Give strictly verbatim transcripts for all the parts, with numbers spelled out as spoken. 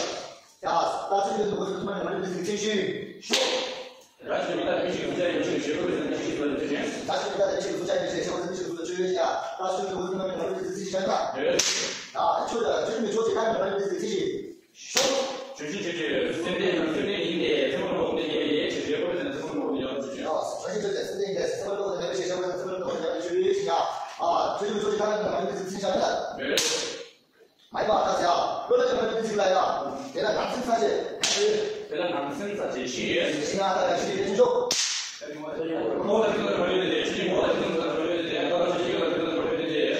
ཡ། ད་ཆོས་ཀྱི་འདུ་ཁང་ཐོག་མ་ནས་མ་ལུས་པའི་ཚིག་ཚིག་ཤིང་ཤོག་ར་ཆོས་མི་ལ་མི་ཞིག་སུ་ཆ་ཡོད་ཞིག་ཞེས་པོ་ཟེར་ན་ཞིག་ཟེར་ན་ཞིག་ད་ཆོས་མི་ལ་མི་ཞིག་སུ་ཆ་ཡོད་ཞིག་ཞེས་པོ་ཟེར་ན་ཞིག་ཟེར་ན་ཆོས་ཡོད་ཀྱང་ད་ཆོས་ཀྱི་འདུ་ཁང་ཐོག་མ་ནས་མ་ལུས་པའི་ཚིག་ཚིག་ཤིང་ཤོག་ད་ཆོས་ཀྱི་ཆོས་ཀྱི་ཆོས་ཀྱི་ཁ་ནས་མ་ལུས་པའི་ཚིག་ཚིག་ཤིང་ཤོག་བྱོན་ཤིང་བྱོན་ཤིང་། སེམས་ལྡན་སེམས་ལྡན་ཡིན་ཏེ་སེམས་ཁོང་ལོག་སྟེ་ཡོད་ཡོད་ཞེས་ཞེས་པོ་ཟེར་ན་སེམས་ཁོང་ལོག་སྟེ་ཡོད་ཞེས་ཞུ། བྱོན་ཤིང་བྱོན་ཤིང་སེམས་ལྡན་ཡིན་ཏེ་སེམས་ཁོང་ལོག་སྟེ་ཡོད་ཞེས་ཞེས་པོ་ཟེར་ན་སེམས་ཁོང་ལོག་སྟེ་ཡོད་ཞེས་ཞུ་ཡོད་ཞིང་ཡང་། ཨ། ཆོས་ཀྱི་ཆོས་ཀྱི་ཁ་ནས་མ་ལུས་པའི་ཚིག་ཚིག་ཤིང་ཤོག་མ་ཡིན་པ་ཁ་ཟེར་ཡ། བློ་ལྡན་གྱི་མ་ལུས་པའི་ཚིག་ལ་ཡ། དེ་ལ་ནང་སེམས་ཚ་ཞེས། དེ་ལ་ནང་སེམས་ཚ་ཞེས་ཞུ་ཡོད། ཞིང་ཡང་ད་ལ་ཞིག་ལྡན་ཤོག་ངོ་ལ་ཚིག་ལ་མ་ལུས་ཏེ་ཆོས་ཀྱི་ངོ་ལ་ཚིག་ལ་མ་ལུས་ཏེ་ད་ལ་ཞིག་ལ་ཚིག་ལ་མ་ལུས་ཏེ་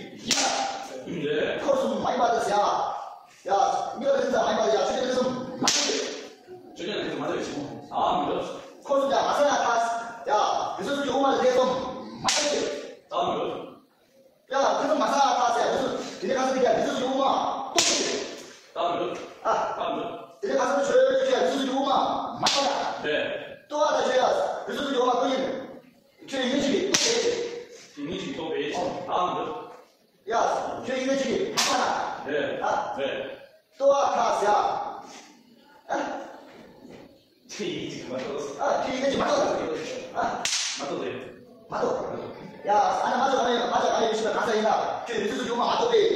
ཡིན། འཁོར་གསུམ་མ་ཡིན་པ་དང་ཟེར་ཡ། ཡ། མི་ལ་རིགས་ཙམ་མ་ཡིན་པ་ཡ། ཆོས་ཅན་ཐེ་ཚོམ་མ་ཐོབ་པས། ཆོས་ཅན་ཐེ་ཚོམ་མ་ཐོབ་པས། ཨ་མི་འདུག་འཁོར་གསུམ་ཀྱང་མ་ཚང་ཡ་ཐག་ཡ། རིགས་གསུམ་གྱི་དབུ་མ་ལ་ཐེ་ཚོམ་མ་ཐོབ་པས། ཨ་མི་འདུག་ཡ། ཐེ་ཚོམ་མ་ཚང་ཡ་ཐག་ཟེར་ཡ། རིགས་གསུམ་དེ་ནི་ག་ས་དེ་ཀྱང་རིགས་གསུམ་གྱི་དབུ་མ་རྟོགས་པས། ཨ་མི་འདུག་ཨ་ཨ་མི་འདུག་དེ་ནི་ག་ས་ཆོས་ཅན་རིགས་གསུམ་གྱི་དབུ་མ་མ་རྟོགས་ཡ། རེད། རྟོགས་པ་དང་ཆོས་ཡ། རིགས་གསུམ་གྱི་དབུ་མ་རྟོགས་ཡིན། ཆོས་ཡིན་གཅིག་གིས་རྟོགས་པས། ཡིན་གཅིག་རྟོགས་པས། ཨ་མི་འདུག་ཡ། ཁྱོད་ཡིན་ན་ཅི་མ་ན། རེད། ཨ། རེད། ལྟོ་བ་ཁ་ཟ། ཨ། ཁྱོད་ཡིན་ཅིག་མ་གཏོགས། ཨ། ཁྱོད་ཡིན་ན་ཅི་མ་གཏོགས། ཨ། མ་གཏོགས་རེད། མ་གཏོགས། ཡ། ཨ་ན་མ་ཆོག་ག་ནས་མ་ཆོག་ག་ནས་ཡོད་ཤེས་པ་ག་ས་ཡིན་ན། ཁྱོད་རིགས་ཚོགས་ཡོད་མ་མ་གཏོགས་པས།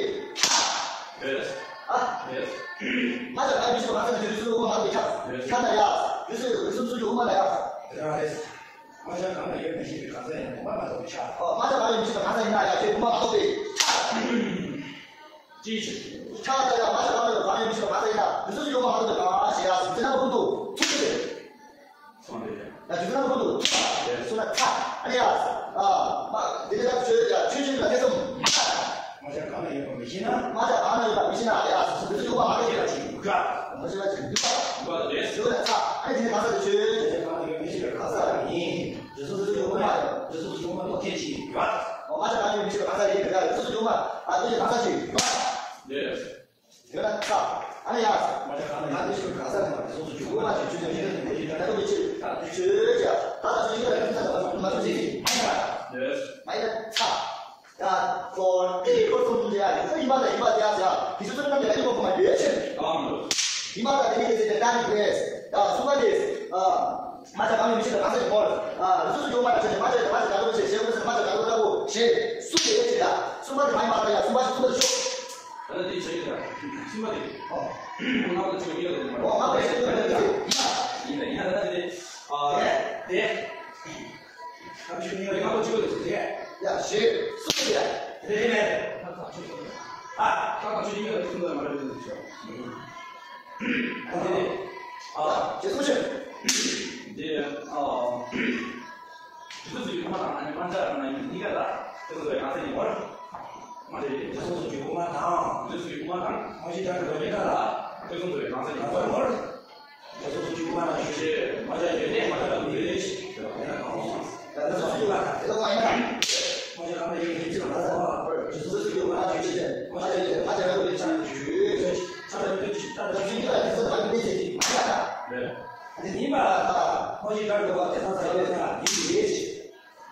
རེད། ཨ། རེད། མ་ཆོག་ག་ནས་ཡོད་ཤེས་པ་ག་ས་ཡིན་ན། ཁྱོད་རིགས་ཚོགས་ཡོད་མ་མ་གཏོགས་པས། ཁྱབ། ཁྱབ་ན་ཡ། རིགས་ཚོགས་རིགས་ཚོགས་ཡོད་མ་ན་ཡ། རེད། མ་ཆོག་ག་ནས་ཡོད་མི་ཤེས་པའི་ག་ས་ཡིན་ན། མ་མ་གཏོགས་པས། ཁྱབ། ཨོ། མ་ཆོག་ག་ནས་ཡོད་ཤེས་པ་ག་ས་ཡིན་ན་ཡ། ཁྱོད་ཡོད་མ་མ་གཏོགས་པས། ཁྱབ། ཅི་ཕྱིར། ཆ་ལ་ཡང་མ་ཆ་ལ་ཡང་གང་ཡང་མི་ཤེས་པ་ག་ཚད་ཡིན་ན། རིགས་ཚོགས་ཀྱི་ཡོད་མ་ཧ་ལམ་དུ་གང་ཞེས་ཡ། རྒྱུ་མཚན་ནམ་ཀུན་ཏུ་ཚུགས་ཏེ། ཡ། རྒྱུ་མཚན་ནམ་ཀུན་ཏུ་ཚུགས་ན་ཚ། ཨ་ནི་ཡ། ཨ། མ། དེ་ལས་ད་ཆོས་ཡ་ཆོས་ཅན་ལ་ཐེ་ཚོམ་མ། མ་ཆ་གང་ལ་ཡོད་པ་མི་ཤེས་ན། མ་ཆ་གང་ལ་ཡོད་པ་མི་ཤེས་ན་ཡ། རིགས་ཚོགས་ཀྱི་ཡོད་མ་ཧ་ལམ་དུ་ཡ་ཅི་ཡོད་ག་མ་ཆ་ལ་ཅི་ཡོད་ག་ཡོད་ན་ཚ། ཨ་ནི་དེ་ནི་ག་ས་དེ་ཆོས་ཅན་གང་ལ་ཡོད་མི་ཤེས་པ་ག་ས་ཡིན། རིགས་ཚོགས་ཀྱི་ཡོད་མ། རིགས་ཚོགས་ཀྱི་ཡོད་མ་ཐོག་ཁྱད་ཅིག་ཡོད། ཨོ། མ་ཆ་གང་ཡོད་མི་ཤེས་པ་ག་ས་ཡིན། རིགས་ཚོགས་ཀྱི་ཡོད་མ། ཨ། དེ་ནི་ག་ས་ཅིག་ཡོད། ཡོད་ན་ཚ། ཨ་ནི་ཡ། མ་ཆ་གང་ལ་ཡོད་མི་ཤེས་པ་ག་ས་ཡིན། རིགས་ཚོགས་ཀྱི་ཡོད་མ་ཅིག་ཆོས་ཅན་མི་ཤེས་པ་ད་དུ་མི་ཆེ། ད་དུ་ཆོས་ཅན་ད་དུ་ཆོས་ཅན་ལ་ཡོད་ཚ་ད་མ་ཐུག་ཅིག་མ་ཡིན་ན། ཡོད། མ་ཡིན་ན་ཚ། ཡ། ཁོ་དེ་ཁོ་གསུམ་དེ་ཡ། ཡིན་པ་དང་ཡིན་པ་དེ་ཡ་ཟེར་ཡ། དེ་ཚོ་ཚོ་རྣམས་ཀྱི་ལ་ཡིན་པ་ཁོ་མ་ཡོད་ཕྱིར། ཨང་། ཡིན་པ་དང་དེ་ནི་དེ་ཟེར་ཏེ་ད་ནི་དེ། ཡ། གསུམ་པ་དེ། ཨ། མ་ཆ་གང་ཡང་མི་ཤེས་པ་ག་ས་ཡིན་ནོ། ཨ། རིགས་ཚོགས་ཀྱི་ཡོད་མ་ལ་ཆ་ནས་མ་ཆ་ཡོད་མ་ཆ་ག་རེ་བྱེད་ཞེས་འོ་ཟེར་མ་ཆ་ག་རེ་ལྟ་བུ་ཞེས་གསུམ་པ་དེ་མ་ཡིན་ན་ཚ། གསུམ་པ་དེ་མ་ཡིན་པ་ལ་ཡ། གསུམ་པ་ཞིག་གསུམ་པ་དེ་ཤོག་ད་ལྟ་དེ་ཆ་ཡིན་ད། གསུམ་པ་དེ། ཨོ། ང་ལ་ཆ་ཡོད་ལ་ཡོད་མ་རེད། ཨོ། ང་ལ་ཆ་ཡོད་ལ་ཡོད་མ་རེད། ཡིན་ད་ཡིན་ད་ད་དེ། ཨ། དེ། ཁ་ཆུ་ཉིན་ལ་ཁ་ཆུ་ལ་ཟེར། ཡ་ཞེས་སུ་ཡ། དེ་ནས། ཨ། ཁ་ཆུ་ཉིན་ལ་ཁུ་ལ་མ་རེད་ཟེར། ཨ། དེ་ནས། ཨ། ཞེས་སུ་ཞེས། དེ། ཨ། དེ་ཚོ་ཡིན་མ་དང་ཨ་ནི་མ་འདྲ་ན་ཡིན་གཉིས་ཀ་ལ་དེ་ཚོ་ཡང་ཚན་ཡིན་བར། མ་འདྲ་ཡིན། དེ་ཚོ་ཚོ་ཡིན་མ་དང་། དེ་ཚོ་ཡིན་མ་དང་། མ་ཞིག་ད་གི་ལོ་ཉིན་ད་ལ་དེ་ཚོ་ཚོ་ཡང་ཚན་ཡིན་བར། དེ་ཚོ་ཚོ་ཡིན་མ་དང་ཞུ་ཞེས་མ་འདྲ་ཡོད་ནས་མ་འདྲ་ལ་མི་རེད་ཞེས།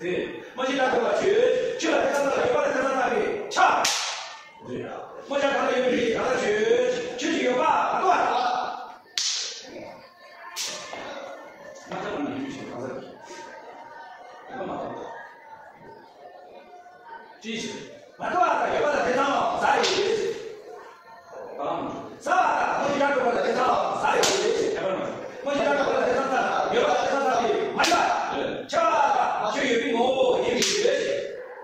དེ། མ་གཞི་སྒྲ་སྒྲོགས་པ་ཆོས་ཅན། ཆོས་ལ་དེ་ཙམ་ཙམ་ཡོད་པ་ལ་དེ་ཙམ་ཙམ་པའི་ཆ། དེ། མ་གཞི་གང་ལ་ཡོད་པའི་གང་ལ་ཆོས་ཅན། ཆོས་ཅན་ཡོད་པ་མ་གཏོགས་པ། མ་གཏོགས་པ་ནི་ཡོད་ཅིང་གང་ཟག་གི། ཡོད་པ་མ་གཏོགས་པ། ཅི་ཞིག་མ་གཏོགས་པ་ཡོད་པ་ལ་དེ་ཙམ་ཟ་ཡོད། ས་བ་དང་མ་གཞི་སྒྲ་སྒྲོགས་པ་ལ་དེ་ཙམ་ཟ་ཡོད་དེ། མ་གཞི་སྒྲ་སྒྲོགས་པ་ལ་དེ་ཙམ་ཟ། ཡོད་པ་ལ་དེ་ཙམ་ཟ་སྟེ་མ་ཡིན་པ། ཆ་བ་དང་ཆོས་ཡོད་པའི་ངོ་བོ་ཡིན་པའི་ཕྱིར།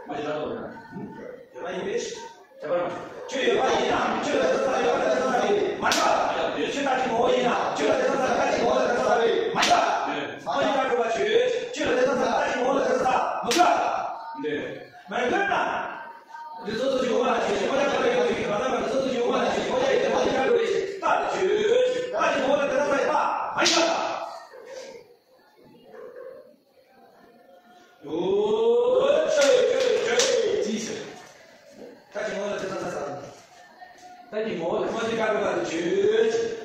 མ་གཞི་སྒྲ་སྒྲོགས་པ་ཡོད་པ་ཡིན་པའི་ཕྱིར། ཁྱད་པར་མ་ཆོས་ཡོད་པ་ཡིན་ན་ཆོས་ལ་དེ་ཙམ་ཟ། ཡོད་པ་ལ་དེ་ཙམ་ཟ་སྟེ་མ་ཡིན་པ། ཆོས་ལྟ་ཅི་ངོ་བོ་ཡིན་ན་ཆོས་ལ་དེ་ཙམ་ཟ། ལྟ་ཅི་ངོ་བོ་ལ་དེ་ཙམ་ཟ་སྟེ་མ་ཡིན་པ། མ་གཞི་སྒྲ་སྒྲོགས་པ་ཆོས་ཅན། ཆོས་ལ་དེ་ཙམ་ཟ། ལྟ་ཅི་ངོ་བོ་ལ་དེ་ཙམ་ཟ། མི་འགལ། མི་འགལ་ན། འདི་སོ་སོ་ཡོད་པ་ལ་ཆོས་ཅན། མ་གཞི་སྒྲ་སྒྲོགས་པ་ཡོད་པའི་ཕྱིར། མ་གཞི་སྒྲ་སྒྲོགས་པ་ཆོས་ཅན། ཆོས་ཅན་ཡོད་པ་ལ་ཆོས་ཅན། མ་གཞི་སྒྲ་སྒྲོགས་པའི་ཕྱིར། ལྟ་ལ་ཆོས་ཅན། ལྟ་ཅི་ངོ་བོ་ལ་དེ་ཙམ་ཟ་ཡོད་པ་མ་ཡིན་པ། ལྟ་ཅི་ངོ་བོ་ལ་དེ་ཙམ་ཟ། ལྟ་ཅི་ངོ་བོ་ལ་མ་གཞི་སྒྲ་སྒྲོགས་པ་ཆོས་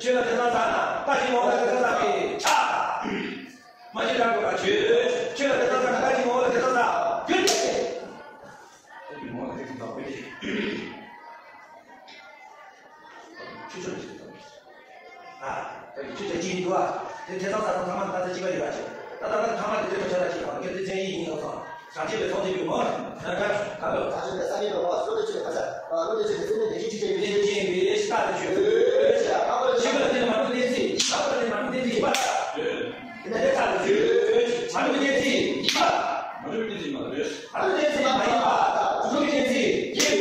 ཅན། ཆོས་ལ་དེ་ཙམ་ཟ་ན་ལྟ་ཅི་ངོ་བོ་ལ་དེ་ཙམ་ཟ་པའི་ཆ། མ་གཞི་སྒྲ་སྒྲོགས་པ་ཆོས་ཅན། ཆོས་ལ་དེ་ཙམ་ཟ་ན་ལྟ་ཅི་ངོ་བོ་ལ་དེ་ཙམ་ཟ། རྒྱུ་དེ། ལྟ་ཅི་ངོ་བོ་ལ་དེ་ཙམ་ཟ་པའི་ཆོས་ཅན། ཆོས་ཅན། ཨ། ད་ཆོས་ཅན་གཅིག་འདུག་ཨ། དེ་དེ་ཙམ་ཟ་དང་ཐ་མ་ད་ལྟ་གཅིག་པ་ཡོད་པ་ཆོས། ད་ལྟ་ད་ཐ་མ་དེ་དེ་ལ་ཆ་ལ་གཅིག་པ། དེ་ཚན་ཡིན་ཡིན་ལ་སོང་། གྲངས་ཅན་པའི་ཚོགས་ཆེན་པོའི་ངོ་། ན་ག་ག་ལ། གྲངས་ཅན་པའི་བསམ་ཡས་པའི་ངོ་བོ་བློ་གྲོས་ཆོས་ཀྱི་ཕ་ས། བློ་གྲོས་ཆོས་ཀྱི་སེམས་ནི་བདེ་སྐྱིད་ཆེ་ཆེ་ཡོད། བདེ་སྐྱིད་ཆེ་ཡོད་པའི་ཤི་རྟག་ཏུ་བརྗོད། ཤི་བ་ལ་བརྟེན་མ་གྲུབ་བསྟན་འཛིན། ཤི་བ་ལ་བརྟེན་མ་གྲུབ་བསྟན་འཛིན་ཡིན་པ། ཡིན་པ་ལྟར་བརྗོད། མ་གྲུབ་བསྟན་འཛིན་ཡིན་པ། མ་གྲུབ་བསྟན་འཛིན་མ་གྲུབ་བསྟན་འཛིན་ཡིན་པ། གྲུབ་པའི་བསྟན་འཛིན་ཡིན་པ།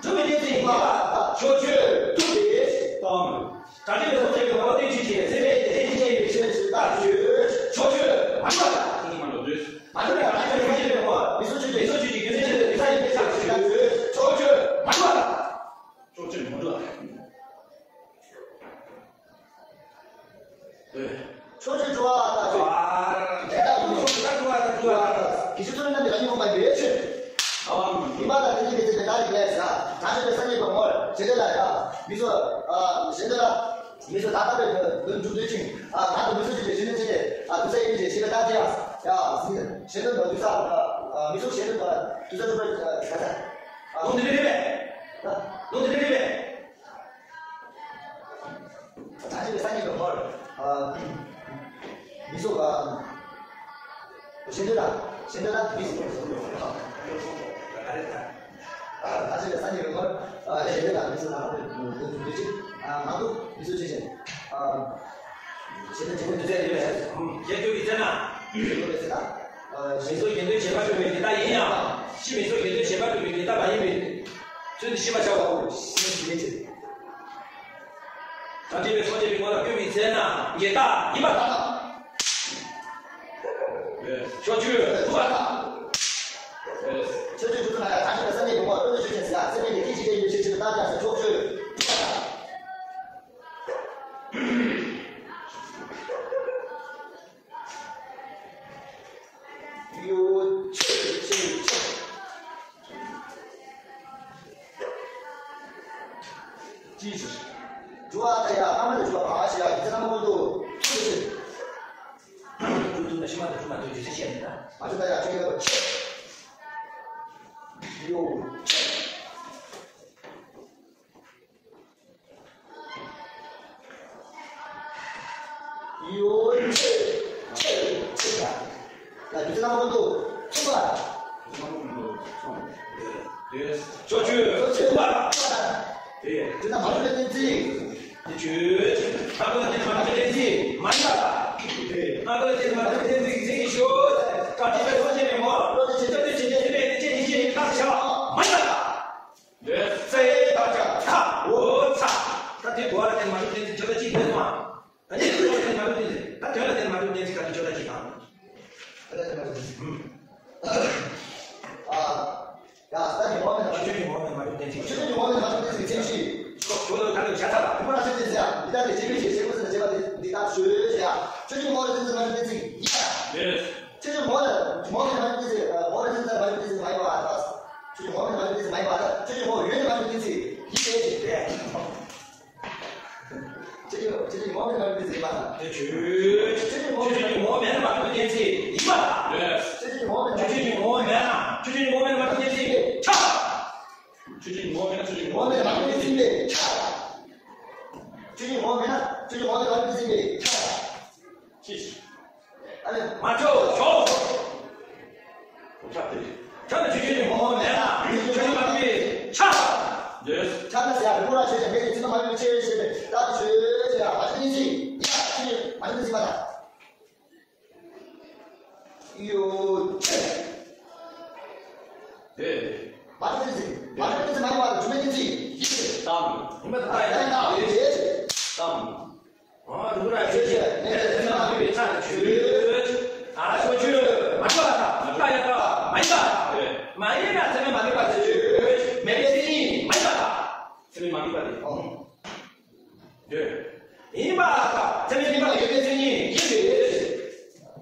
གྲུབ་པའི་བསྟན་འཛིན་ཡིན་པ། ཕྱོགས་ཆོས་གྲུབ་པའི་གཏམ། གྲངས་ཅན་པའི་ཚོགས་ཆེན་པོའི་ངོ་བོ་བསྟན་བཅོས་ཀྱི་སེམས་པའི་བདེ་ཆེན་ཆེ་ཡོད་ཕྱིར་ཞེས་བཏགས་བརྗོད། ཕྱོགས་ཆོས་མ་གྲུབ་པ་དང་། མ་གྲུབ་པ་དང་། མི་སྲུན་ཆོས་ཀྱི་རྒྱུ་མཚན་ཆེ་བའི་ས་ཡི་དཔེ་ཆ་ཞེས་བརྗོད། ཕྱོགས་ཆོས་མ་གྲུབ་པ་དང་། ཕྱོགས་ཆོས་མ་གྲུབ་པ་དང་། ཕྱོགས་ཆོས་གྲུབ་པ་དང་། དེ་དག་ཡིན་ནོ། ཕྱོགས་ཆོས་གྲུབ་པ་དང་། དགེ་བཤེས་ཚོ་རྣམས་ཀྱི་རང་ཉིད་ངོ་མ་ཡོད་ཕྱིར། ཡིན་པ་དང་། དེ་ཉིད་ཀྱི་ཚིག་དེ་ལྟར་ཡིན་པས་ཟེར། གྲངས་ཅན་པའི་སངས་རྒྱས་ཀྱི་ངོར་ཞེ་འདོད་ལ་ཡ། མི་ཚོ། ཞེ་འདོད་ལ། མི་ཚོ་ད་ལྟ་བའི་དོན་འགྲུབ་འདོད་ཅིང་། ང་དང་མི་ཚོ་གཅིག་པའི་ཞི་གནས་ཚེ་འདས། དུ་ས་ཡིན་ཞེས་ཤེས་པའི་རྟགས་དེ་ཡང་། ཞེ་འདོད་དུ་ས། མི་ཚོ་ཞེ་འདོད་དུ་ས་འགྲུབ་པར་ག་ས། ལུང་འདི་རེད་པས། ལུང་འདི་རེད་པས། གྲངས་ཅན་པའི་སངས་རྒྱས་ཀྱི་ངོར། མི་ཚོ། ཞེ་འདོད་ལ། ཞེ་འདོད་ལ་མི་ཚོ། གྲངས་ཅན་པའི་སངས་རྒྱས་ཀྱི་ངོར། ཞེ་འདོད་ལ་མི་ཚོ་ལ་འདོད་ཅིང་། ང་ཚོ་མི་ཚོ་ཅི་བྱེད། ཞེ་འདོད་ཅི་བྱེད་ཟེར་ཡོད་ཟེར། ཞེ་འདོད་ཀྱི་ཚེ་ན། ཞེ་འདོད་ཀྱི་ཚེ་ན། མི་ཚོ་ཞེ་འདོད་བྱེད་པ་སྒྲུབ་པའི་ཉེས་དག་ཡིན་ཡང་། ཤི་མི་ཚོ་ཞེ་འདོད་བྱེད་པ་སྒྲུབ་པའི་ཉེས་དག་མ་ཡིན་པའི་ཚུལ་དུ་ཤེས་པར་བྱའོ། ཞེས་ཞེ་འདོད་བྱེད། གྲངས་ཅན་པའི་ཚོགས་ཆེན་པོའི་ངོ་ལ་བསྟུན་པའི་ཚེ་ན་ཉེས་དག་ཡིན་པར་ཐལ། ཕྱོགས་ཆོས་གྲུབ་པར་ཐལ། ཕྱོགས་ཆོས་གྲུབ་ན་ཡང་གྲངས་ཅན་པའི་སངས་རྒྱས་ཀྱི་ངོ་བོ་བློ་གྲོས་ཆོས་ཅན་ཟེར་ཡང་སེམས་ཉིད་ཀྱི་བདེ་སྐྱིད་ཅན་ཡོད་ཕྱིར་ཕྱིར་བཏང་ཀྱང་ཟེར། ཕྱོགས་ཆོས་གྲུབ་པར་ཐལ། ཡོད་ཕྱིར་ཕྱིར་ཕྱིར། ཅི་ཕྱིར། འགྲོ་བ་དང་ཡང་སྔ་མ་ནས་འགྲོ་བ་གང་ཞིག་ཡང་རྒྱུ་མཚན་སྣ་མང་པོ་འདུག་ཐུག་ཕྱིར། འགྲོ་ཐུབ་ན་ཕྱི་མ་དང་ཐུག་མ་ཐུབ་རྒྱུ་མཚན་བཤད་མི་དང་། མ་འགྲོ་ན་ཡང་ཁྱོད་ཀྱི་ཕྱིར། ཡོད་ཕྱིར། ཡོད་ཕྱིར་ཕྱིར་ཕྱིར། ད་རྒྱུ་མཚན་སྣ་མང་པོ་འདུག་ཐུག་པ། ཕྱོགས་ཆོས་ཐུག་པ། དེ་དེ་ན་མ་གྲུབ་པའི་བསྟན་བཅོས། དེ་ཆོས་ཅན། སྔ་རྒོལ་དེ་མ་གྲུབ་པའི་བསྟན་བཅོས་མ་ཡིན་པ་དང་། སྔ་རྒོལ་དེ་མ་གྲུབ་པའི་བསྟན་བཅོས་ཀྱི་མཚན་ཉིད་ཞུ། གྲངས་ཅན་པའི་ཚོགས་ཆེན་པོའི་ངོར་བློ་དེ་ཆེ་ཆེ་ཆེ་ཆེ་ཆེ་བའི་དེ་ཆེ་ཉིད་ཆེ་ཉིད་ལྟར་བྱ་མ་ཡིན་པ་དང་། ཚེ་ད་ཆ་ཚ་འོ་ཚ། ད་དེ་གོ་བ་ལ་བརྟེན་མ་གྲུབ་བསྟན་བཅོས་བརྗོད་བྱ་གཅིག་ཡོད་སོང་ཨ། ད་ནི་དོན་ལ་བརྟེན་མ་གྲུབ་བསྟན་བཅོས། ད་དོན་ལ་བརྟེན་མ་གྲུབ་བསྟན་བཅོས་ག་དུས་བརྗོད་བྱ་གཅིག་དང་། ད་ལ་བརྟེན་མ་གྲུབ་བསྟན་བཅོས། ཨ། ཡ། ད་ནི་འོག་ནས་ཆོས་ཅན་གྱི་ངོ་བོ་ནི་མ་གྲུབ་བསྟན་བཅོས། ཆོས་ཅན་གྱི་ངོ་བོ་ནི་མ་གྲུབ་བསྟན་བཅོས་ཀྱི་མཚན་གཞི། ཞོག་ཞོག་ལ་ག་ལ་བྱ་ཚ་ལ། ཁོ་ན་ཆོས་ཅན་ཟེར་ཡ། འདི་ལྟ་སྟེ་བྱེད་མི་བྱེད་བྱེད་པོ་ཟེར་ན་བྱེད་པ་དེ་འདི་ལྟར་བཟོས་ཟེར་ཡ། ཆོས་ཅན་གྱི་ངོ་བོ་ནི་བསྟན་བཅོས་མ་གྲུབ་བསྟན་བཅོས་ཡིན་ཡ། ཆོས་ཅན་གྱི་ངོ་བོ་ནི་ངོ་བོ་ནི་མ་གྲུབ་བསྟན་བཅོས་མ་ཡིན་པ། ཆོས་ཅན་གྱི་ངོ་བོ་ནི་མ་གྲུབ་བསྟན་བཅོས་མ་ཡིན་པ། ཆོས་ཅན་གྱི་ངོ་བོ་ཡོད་ནི་མ་གྲུབ་བསྟན་བཅོས་ཡིན་པས་ཞེས་པས། ཆོས་ཅན་ཆོས་ཅན་གྱི་ངོ་བོ་མེད་ན་མ་གྲུབ་བསྟན་བཅོས་ཡིན་པ་དང་། དེ་ཆོས་ཆོས་ཅན་གྱི་ངོ་བོ་མེད་ན་མ་གྲུབ་བསྟན་བཅོས་ཡིན་པ་དང་། ཆོས་ཅན་གྱི་ངོ་བོ་མེད་ན་ཆོས་ཅན་གྱི་ངོ་བོ་མེད་ན་ཆོས་ཅན་གྱི་ངོ་བོ་མེད་ན་མ་གྲུབ་བསྟན་བཅོས་ཡིན་པས་ཁྱབ། ཆོས་ཅན་གྱི་ངོ་བོ་མེད་ན་ཆོས་ཅན་གྱི་ངོ་བོ་མེད་ན་མ་གྲུབ་བསྟན་བཅོས་ཡིན་པས་ཁྱབ། ཆོས་ཅན་གྱི་ངོ་བོ་མེད་ན་ཆོས་ཅན་གྱི་ངོ་བོ་མེད་ན་མ་གྲུབ་བསྟན་བཅོས་ཡིན་པས་ཁྱབ། ཅི། ཨ་ནི་མ་ཁྱབ་ཁྱབ། ཁྱབ་སྟེ། ཁྱབ་ན་ཆོས་ཅན་གྱི་ངོ་བོ་མེད་ན་ཆོས་ཅན་མ་གྲུབ་པས་ཁྱབ། ཁྱབ་ན་ཟེར་ཡ་རིགས་པ་ལ་ཆོས་ཅན་མེད་དེ་ཅི་ན་མ་གྲུབ་ཆོས་ཅན་ཞེས་པའི་རྟགས་དེ་ཆོས་ཅན་ཡ་མ་གྲུབ་བསྟན་བཅོས་ཡ་ཆོས་མ་གྲུབ་བསྟན་བཅོས་མ་དང་། ཡོད། དེ། མ་གྲུབ་བསྟན་བཅོས། མ་གྲུབ་བསྟན་བཅོས་མ་ཡིན་པ་དང་སྒྱུ་མའི་བསྟན་བཅོས་ཡིན་ཏེ། དང་། ཡིན་པ་དང་། ཡང་དག་ཡིན་ཏེ། དང་། ཨ་རུ་ར་ཆོས་ཅན། མེད་པའི་ཚད་མས་མ་གྲུབ་པའི་ཚད་ཆོས། ཨ་ཕྱོགས་ཆོས་མ་གྲུབ་པ་དང་། ད་ཡང་དག་མ་ཡིན་པ། མ་ཡིན་ན་ཚད་མས་མ་གྲུབ་པ་ཆོས། མེད་པའི་མཚན་ཉིད་མ་ཡིན་པ་དང་། ཚད་མས་མ་གྲུབ་པ་དེ། ཡོད། ཡིན་པ་དང་ཚད་མས་མ་གྲུབ་པ་ཡོད་པའི་མཚན་ཉིད་ཡིན་ཏེ།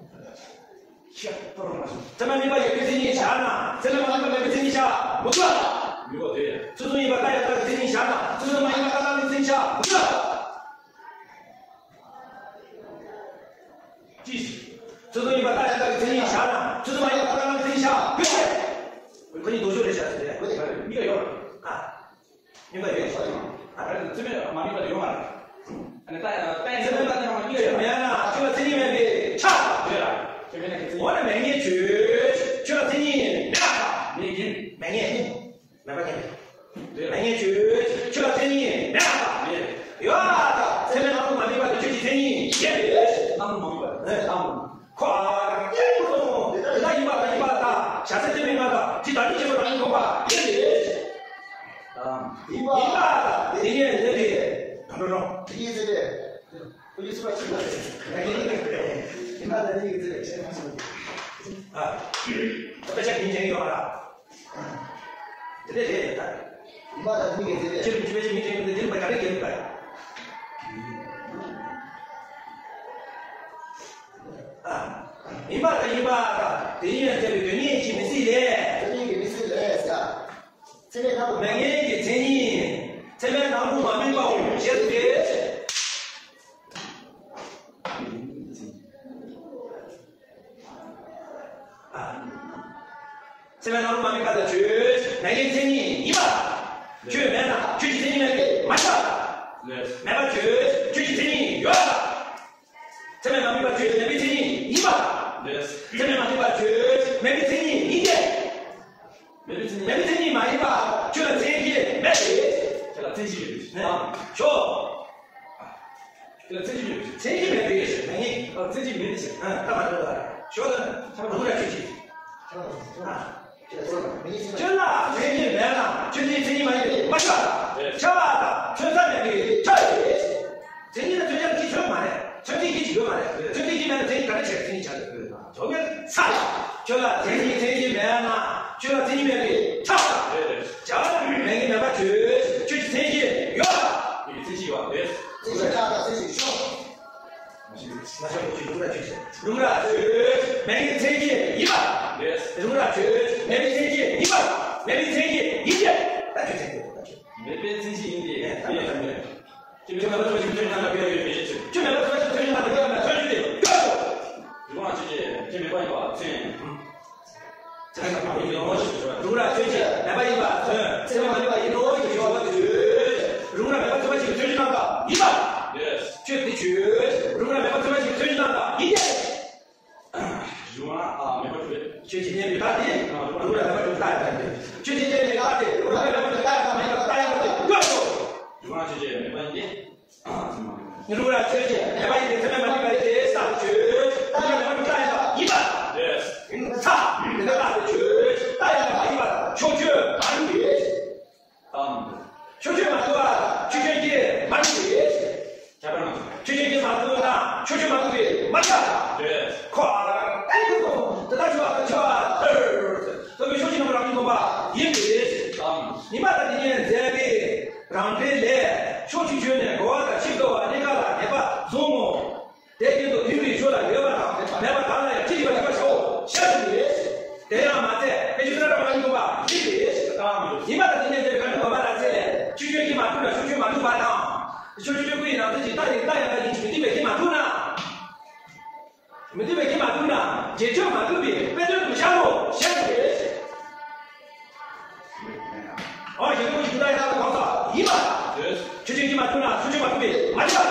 ཚད་མས་མ་གྲུབ་པ་ཡོད་པའི་མཚན་ཉིད་བཞག་ན་ཚད་མས་མ་གྲུབ་པ་མེད་པའི་མཚན་ཉིད་བཞག་མི་དགོས་ལ། མི་དགོས་ཏེ། ཚུལ་གསུམ་ཡིན་པར་ལྟ་ཡང་དག་གི་མཚན་ཉིད་བཞག་ན་ཚུལ་གསུམ་མ་ཡིན་པར་ལྟ་སྟངས་ཀྱི་མཚན་ཉིད་བཞག་མི་དགོས་ལ། ཅི་ཞིག་ཚུལ་གསུམ་ཡིན་པར་ལྟ་ཡང་དག་གི་མཚན་ཉིད་བཞག་ན་ཚུལ་གསུམ་མ་ཡིན་པར་ལྟ་སྟངས་ཀྱི་མཚན་ཉིད་བཞག་མི་དགོས་ཏེ། ཁོ་གཉིས་ལྡོག་ཕྱོགས་རེད་བཞག་ཟེར་ཏེ་གཉིས་ཀ་ཡོད་རེད་ཨ། གཉིས་ཀ་ཡོད་ཤག་ཨ་ད་རེས་ཚད་མས་མ་དམིགས་པ་དེ་ཡོད་མ་རེད། ཨ་ནི་ད་ད་ཚད་མས་མ་དམིགས་པ་གཉིས་ཀ་ཡོད་མེད་ན་ཁྱོད་ལ་མཚན་ཉིད་མེད་པས་ཁྱབ་ཡོད་ར། ཁྱོད་མེད་ན་ འོ་ན་མེད་ངེས་ཆོས་ཅན། ཁྱོད་ལ་མཚན་ཉིད་མེད་པ་དང་། མེད་ངེས། མེད་ངེས། མེད་པ་ངེས། མེད་ངེས་ཆོས་ཅན། ཁྱོད་ལ་མཚན་ཉིད་མེད་པ་དང་། ཡོད་པ་དང་། ཚད་མའི་སྣང་རུང་མ་དམིགས་པ་དང་ཁྱོད་ཀྱི་མཚན་ཉིད་ཡོད་པས། སྣང་རུང་མ་དམིགས་པ། ཨེ། སྣང་རུང་། ཁོ། དེ་ལྟར་ཡིན་པ་དང་ཡིན་པ་དང་། བྱ་ཚད་ཚད་མས་མངོན་དང་། དེ་བདག་ཉིད་ཅན་པོ་རང་ཉིད་ཁོ་པ་ཡོད་པས། ཡིན་པ་དང་། དེ་ཉིད་ཡོད་པས། རང་གྲོལ་རང་། དེ་ཉིད་ཡོད་པས། ཁོ་ཡི་སུ་ར་ཆུ་ལ་ཡིན་པ་དང་དེ་ཉིད་ཀྱི་ཚེ་ལས་ཨ། ད་ཆ་ཉིན་ཅན་ཡོད་མ་ར། དེ་ལས་དེ་ད། ཡིན་པ་དང་དེ་ཉིད་ཀྱི་ཚེ་ལས་ཅི་ལ་ཅི་བས་ཅི་མིན་ཅན་ཡིན་པ་དེ་ལ་ག་རེ་ཡིན་པ། ཨ། ཡིན་པ་དང་ཡིན་པ་དང་དེ་ཉིད་ཡོད་པའི་དོན་གཉིས་ཀྱི་མི་སྲིད་ལས། དོན་གཉིས་ཀྱི་མི་སྲིད་ལས་ཟེར། ཚད་མའི་སྣང་རུང་མེད་ངེས་ཀྱི་མཚན་ཉིད། ཚད་མའི་སྣང་རུང་མ་དམིགས་པའོ་ཞེས་སོ། ཚད་མའི་སྣང་རུང་མ་དམིགས་པ་དང་ཆོས་མེད་ངེས་མཚན་ཉིད་ཡིན་པ། ཆོས་མེད་ན་ཆོས་ཀྱི་མཚན་ཉིད་མེད་པས་མ་ཁྱབ། མེད་པ་ཆོས་ཆོས་ཀྱི་མཚན་ཉིད་ཡོད་པ། ཚད་མས་མ་དམིགས་པ་ཆོས་མེད་པའི་མཚན་ཉིད་ཡིན་པ། ལགས། ཚད་མས་མ་དམིགས་པ་ཆོས་མེད་པའི་མཚན་ཉིད་ཡིན་ཏེ། མེད་པའི་མཚན་ཉིད། མེད་པའི་མཚན་ཉིད་མ་ཡིན་པ་ཁྱོད་ལ་མཚན་གཞི་མེད་དེ། ཁྱོད་ལ་མཚན་གཞི་མེད་དེ། ཨ། ཞོག་ཁྱོད་ལ་མཚན་གཞི་མེད་དེ། མཚན་གཞི་མེད་དེ། མེད་ངེས། ཨ། མཚན་གཞི་མེད་དེ། ཨ། ད་མ་འགྲོ་ལ། ཞོག་ད་ནི་ཁྱོད་རང་ར་ཁྱོད་ཀྱིས། ཨ། ཁྱོད་ལ་མཚན་གཞི་མེད་ན་ཁྱོད་ཀྱི་མཚན་གཞི་མ་ཡིན་པས་མ་ཁྱབ། ཁྱབ་པ་དང་མཚོན་ས་མེད་པའི་ཁྱབ་པས། མཚན་ཉིད་ལ་མཚོན་བྱ་གཅིག་ཡོད་མ་རེད། མཚོན་བྱེད་ཀྱི་གཅིག་ཡོད་མ་རེད། མཚོན་བྱེད་ཀྱི་མེད་ན་མཚན་ཉིད་ག་འདྲ་བྱས་མཚན་ཉིད་ཆགས་ཀྱི་ཡོད། ཁྱོད་ཀྱི་ས། ཁྱོད་ལ་མཚན་ཉིད་མཚན་གཞི་མེད་ན་ཁྱོད་ལ་མཚན་ཉིད་མེད་པའི་ཁྱབ་པ། བྱ་བ་དང་མེད་ངེས་མེད་པ་ཆོས་ཁྱོད་ཀྱི་མཚན་གཞི་ཡོད། ཁྱོད་ཀྱི་མཚན་གཞི་ཡོད་པས། མཚན་གཞི་ཆགས་པ་མཚན་གཞི་ཤོག་མ་ཤེས་མ་ཤེས་ཁྱོད་ཀྱི་ལུང་ར་ཆོས་ཀྱི་ལུང་ར་ཆོས་མེད་ངེས་མཚན་གཞི་ཡིན་པ། ལུང་ར་ཆོས་མེད་པའི་མཚན་གཞི་ཡིན་པ། མེད་པའི་མཚན་གཞི་ཡིན་ཏེ། ད་ཁྱོད་མཚན་གཞི་ཡོད་ད་ཁྱོད། མེད་པའི་མཚན་གཞི་ཡིན་ཏེ། ཨེ། ད་ཡོད་ད་མེད། ཁྱོད་མེད་པ་ཐོབ་པ་ཞིག་མཚོན་ན་ད་ཡོད་ཡོད་མེད་ཅེས། ཁྱོད་མེད་པ་ཐོབ་པ་ཞིག་མཚོན་ན་ད་ཡོད་མེད་མཚོན་རྒྱུ་དེ་ཡོད། རིགས་པ་ཆོས་ཅན། ཁྱོད་མེད་པ་ཡིན་པ་མཚོན། ལུང་ར་ཆོས་ཅན། མེད་པ་ཡིན་པ་མཚོན། ཚད་མ་མ་ཡིན་པ་ཡིན་ནོ་ཞེས་ཞུ་བ་དེ། རིགས་པ་མེད་པ་ཐོབ་པ་ཞིག་མཚོན་རྒྱུ་རྣམ་དག་ཡིན་པ། ཆོས་དེ་ཆོས། རིགས་པ་མེད་པ་ཐོབ་པ་ཞིག་མཚོན་རྒྱུ་རྣམ་དག་ཡིན་ཏེ། རིགས་པ་མེད་པ་གྲུབ་པའི་ཆོས་ཅན་མེད་པའི་རྟགས་དེ། རིགས་པ་མེད་པ་གྲུབ་པའི་རྟགས་ཡིན་པ། ཆོས་ཅན་མེད་པའི་རྟགས་དེ། རིགས་པ་མེད་པ་གྲུབ་པའི་རྟགས་ཡིན་པ་མེད་པ་རྟགས་ཡིན་པ་དེ་ཡོད་དོ། རིགས་པ་ཆོས་ཅན་མེད་པ་ཡིན་ཏེ། རིགས་པ་ཆོས་ཅན་མེད་པ་ཡིན་ཏེ། ཚད་མས་མ་དམིགས་པ་ཡིན་ཏེ། རྟགས་དེ་ཆོས། རྟགས་མེད་པ་གྲུབ་པའི་རྟགས་ཡིན་པ་ཡིན་པ། ཡིན་ས། དེ་ལྟར་རྟགས་དེ་ཆོས། རྟགས་ཡང་མ་ཡིན་པ་དང་ཕྱོགས་ཆོས་མ་གྲུབ་པས། ཕྱོགས་ཆོས་མ་གྲུབ་པ་ཆོས་ཅན་གྱིས་མ་གྲུབ་པས། ཁྱབ་པ་ན། ཆོས་ཅན་གྱིས་མ་གྲུབ་ན་ཆོས་ཆོས་མ་གྲུབ་པས་མ་ཁྱབ། ཁོ། ཨེ་ཡུ། དེ་ལྟར་ཆོས་པ་དང་ཁྱབ་པ་ལྟར། རྟོག་པའི་ཕྱོགས་ཆོས་རྣམ་པར་རང་བཞིན་སྟོང་པ་ཡིན་པས། ཉིན་མ་དང་དེ་ཉིད་མཛད་པའི་རང་འགྲེལ་ལས། ཕྱོགས་ཆོས་ཆོས་ནས་རྒོལ་བ་དང་ཕྱིར་རྟོག་པ་གཉིས་ཀ་ལ་ངེས་པར་བཟུང་ངོ་། དེ་བཞིན་དུ་མཐུན་པའི་ཕྱོགས་ལ་ཡོད་པ་དང་མེད་པ་གང་ལ་ཡང་ཅི་ཞིག་པ་ཞིག་པ་ཞོག་ཤར་དུ་ཡོད། དེ་ཡང་མ་ཚད་དཔེ་ཆོས་སུ་ར་ར་མ་ཡིན་པ་ཡིན་ཏེ། ཉི་མ་དང་དེ་ཉིད་ཟེར་བའི་གང་གི་བར་མ་ལ་ཚེ་ལས་ཆོས་ཅན་གྱིས་མ་གྲུབ་ན་ཕྱོགས་ཆོས་མ་གྲུབ་པ་དང་། ཕྱོགས་ཆོས་ཀུན་ཡིན་ནམ་ཚེ་ཞིག་རྟགས་ཡིན་རྟགས་ཡང་དག་ཡིན་གྱི་མི་མཐུན་པའི་གིས་མ་གྲུབ་ན། མི་མཐུན་པའི་གིས་མ་གྲུབ་ན་རྗེས་ཆོས་མ་གྲུབ་པས་དཔེ་དོན་དུ་ཤར་རོ་ཞེས་ཟེར། ཨོ་ཞེས་ཀུན་གྱི་མཐུན་རྟགས་ཡང་དག་གང་ཟག་ཡིན་པ། ཆོས་ཅན་གྱིས་མ་གྲུབ་ན་ཕྱོགས་ཆོས་མ་གྲུབ་པས་མ་ཁྱབ།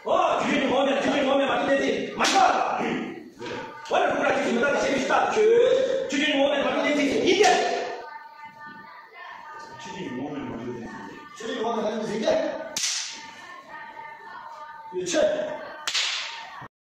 ཨོ་ཆོས་ཅན་གྱི་ངོ་བོ་མེད་ན་ཆོས་ཅན་གྱི་ངོ་བོ་མེད་མ་གྲུབ་གཏན་ཚིགས་མ་ཁྱབ། འོ་ན་རིགས་པ་ཆོས་ཅན་མི་རྟག་སྟེ་ཞེས་པའི་རྟགས་ཆོས། ཆོས་ཅན་གྱི་ངོ་བོ་མེད་མ་གྲུབ་གཏན་ཚིགས་ཡིན་ཏེ། ཆོས་ཅན་གྱི་ངོ་བོ་མེད་མ་གྲུབ་གཏན་ཚིགས་ཡིན་ཏེ། ཆོས་ཅན་གྱི་ངོ་བོ་མེད་མ་གྲུབ་གཏན་ཚིགས་ཡིན་ཏེ། ཡོད་ཆོས།